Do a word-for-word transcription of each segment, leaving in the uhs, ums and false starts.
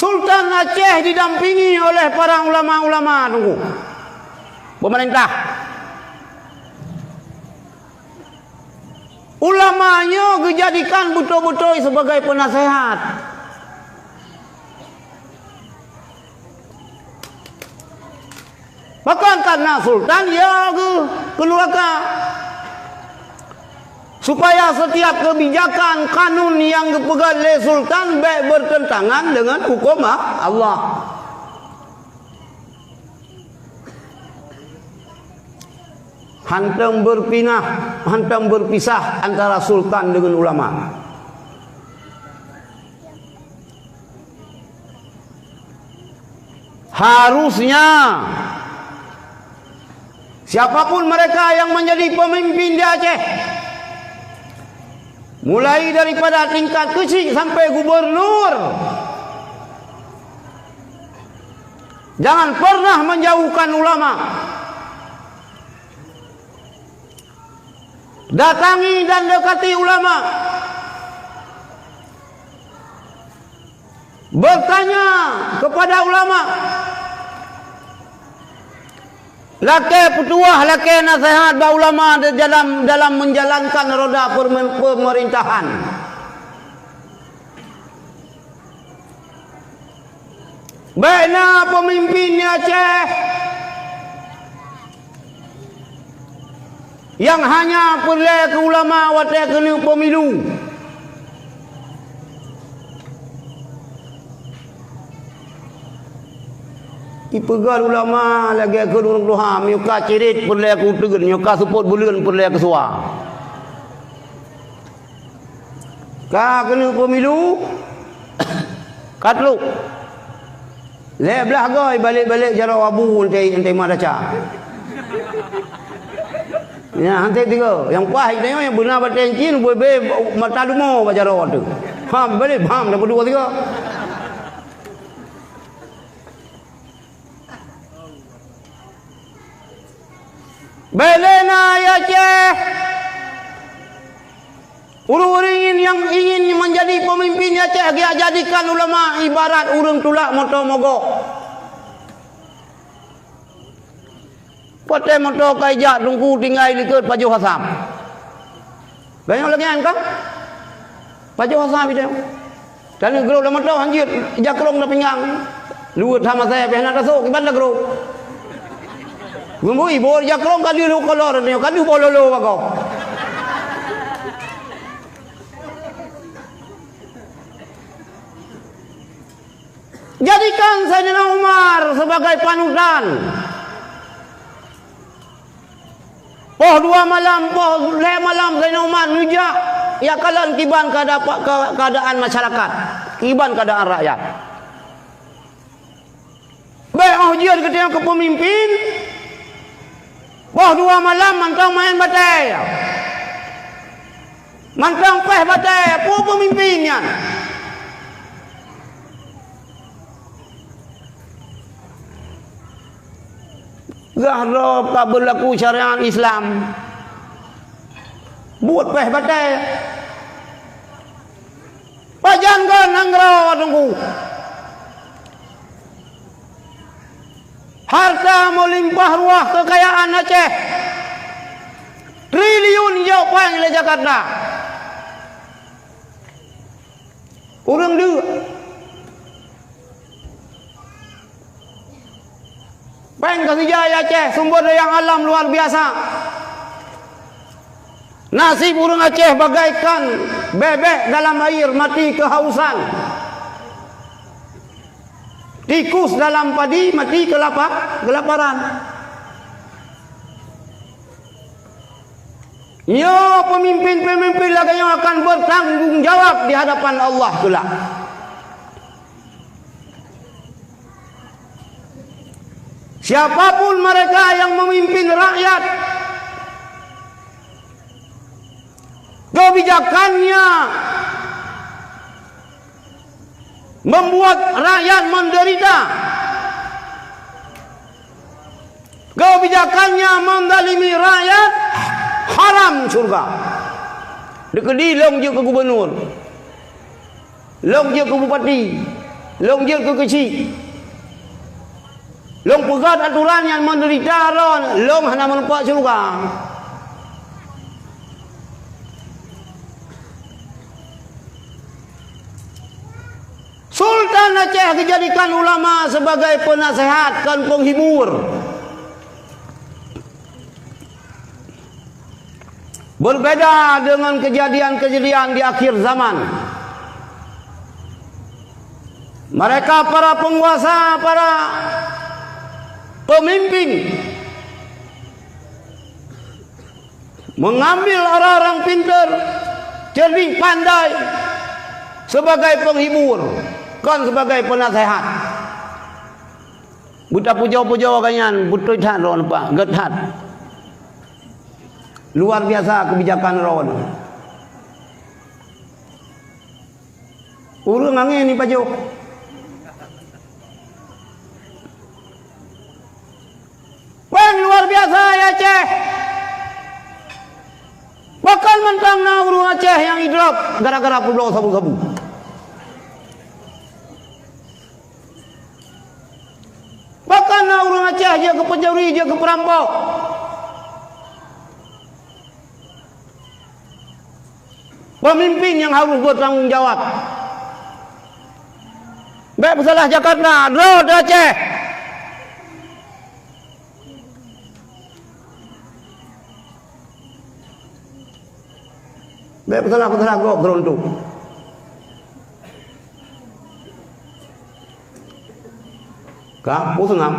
Sultan Aceh didampingi oleh para ulama-ulama, Teungku. Pemerintah. Ulama nyoe geujadikan beutôi-beutôi sebagai penasehat. Bahkan karena sultan, ya geukeuluarga. Supaya setiap kebijakan kanun nyang geupeugét lé sultan bék bertentangan dengan hukum Allah. Hántom berpinah, hántom berpisah antara sultan dengan ulama. Harusnya siapapun mereka yang menjadi pemimpin di Aceh, mulai daripada tingkat keuchik sampai gubernur, jangan pernah menjauhkan ulama. Datangi dan dekati ulama. Bertanya kepada ulama. Lakée peutuwah, lakée naseuhat bak ulama di dalam, dalam menjalankan roda perme-, pemerintahan. Bék na peumimpin di Aceh nyang hanya peureulée keu ulama watée keuneuk pemilu. Ipeugah ulama lagée keu ureuëng tuha, meunyoe ka cirit peureulée keu uteuen, meunyoe ka seupôt buleuen peureulée keu suwa. Ka keuneuk pemilu, ka trok. Lhée blaih goe balek-balek jaroe abu, entée, entée ma desya. Nyan, han tiga. Nyang paih tanyoe nyang beuna batée cin, ubé-bé mata leumo bak jaroe teuh. Ha, balek, bam, dapat dua tiga. Bék lé na di Aceh ureuëng-ureuëng ingin, nyang ingin menjadi pemimpin di Aceh, geujadikan ulama ibarat ureuëng tulak moto mogok. Watée moto ka ijak, Teungku, tinggai likot pajoh asam. Ganyong lagée nyan ka? Pajoh asam idéh. Taneuk grob lam moto, hanjeuet jakrong lam pinggang. Luweuet hama saya pih hana tasok, kiban tagrob. Geumui bor jakrong ka deuh lôn kolor nyoe, ka deuh boh lolo bak gob. Jadikan Saidina Umar sebagai panutan. Poh dua malam, poh lhée malam Saidina Umar neujak, jak kalon kiban keada-, ke-, keadaan masyarakat, kiban keadaan rakyat. Bék óh jeuet geutanyoe keu peumimpin, poh dua malam mantong maén batée. Mantong péh batée, peue peumimpin nyan? Gah droe ka beulaku syariat Islam, buet péh batée. Pajan goe nanggroe, Teungku? Harta meulimpah ruah, keukayaan Aceh, triliun jok péng lé Jakarta. Ureuëng deuk. Péng ka geujak di Aceh, sumber daya alam luar biasa. Nasib ureuëng Aceh bagaikan bebek dalam air mati kehausan. Tikus dalam padi mati kelapa-, kelaparan. Nyoe peumimpin-peumimpin lagée nyoe akan bertanggung jawab di hadapan Allah kelak. Siapapun mereka yang memimpin rakyat, kebijakannya membuat rakyat menderita, kebijakannya menzalimi rakyat, haram syurga. Dikeudi lôn jeuet keu gubernur, lôn jeuet keu bupati, Lôn jeuet keu keuchik. Lôn peugöt atoran nyang meudeurita droe, lôn hana meurumpok syeuruga. Sultan Aceh geujadikan ulama sebagai peunaseuhat kon peunghibur. Berbeda dengan kejadian-kejadian di akhir zaman. Mereka para penguasa, para pemimpin mengambil orang-orang pintar, cerdik, pandai sebagai penghibur, kon sebagai penasehat. Beutapujoe-pujoe gobnyan, beutôi that droeneuh, Pak, gét that. Luar biasa kebijakan droeneuh. Ureuëng angén jipajoh. Péng luar biasa di Aceh. Bahkan mantong na ureuëng Aceh nyang idrop gara-gara peubloe sabu-sabu. Bahkan na ureuëng Aceh jeuet keu pencuri, jeuet keu peurampok. Pemimpin nyang harôh bertanggung jawab. Bék peusalah Jakarta, droe di Aceh. Bék peusalah-peusalah gob geuruntuk. Ka, peue seungab?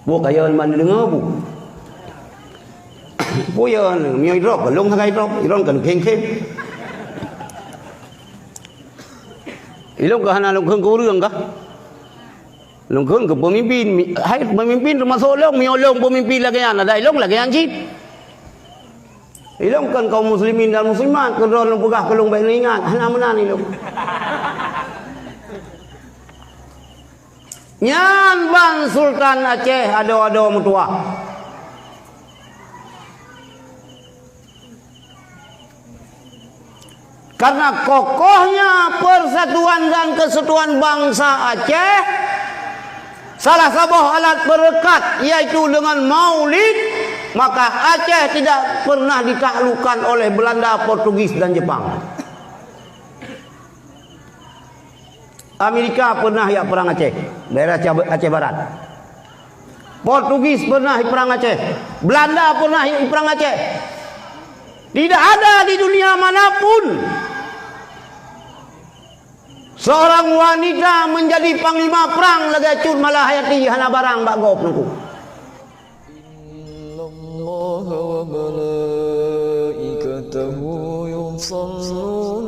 Peue kaya ban deungoe bu? Peue ya, meunyoe idrop, lôn sagai idrop, idrop kan kheng-kheng. Ilôn ka hana lôn kheun keu ureuëng kah? Lôn kheun keu peumimpin, mi-, hai peumimpin teumasok lôn, meunyoe lôn peumimpin lagée nyan, adak ilôn lagée nyan cit. Ilôn kon kaum muslimin dan muslimat, keu droe lôn peugah keu lôn bék neuingat, hana meunan ilôn. Nyan ban Sultan Aceh adoe-adoe meutuwah. Karena kokohnya persatuan dan kesatuan bangsa Aceh, salah saboh alat peureukat, yaitu dengan maulid, maka Aceh tidak pernah ditaklukkan oleh Belanda, Portugis, dan Jepang. Amerika pernah jak perang Aceh, daerah Aceh Barat. Portugis pernah perang Aceh, Belanda pernah perang Aceh. Tidak ada di dunia manapun seorang wanita menjadi panglima perang lagée Cut Malahayati hana barang bak gob nungku. إن الله وملائكته يصلون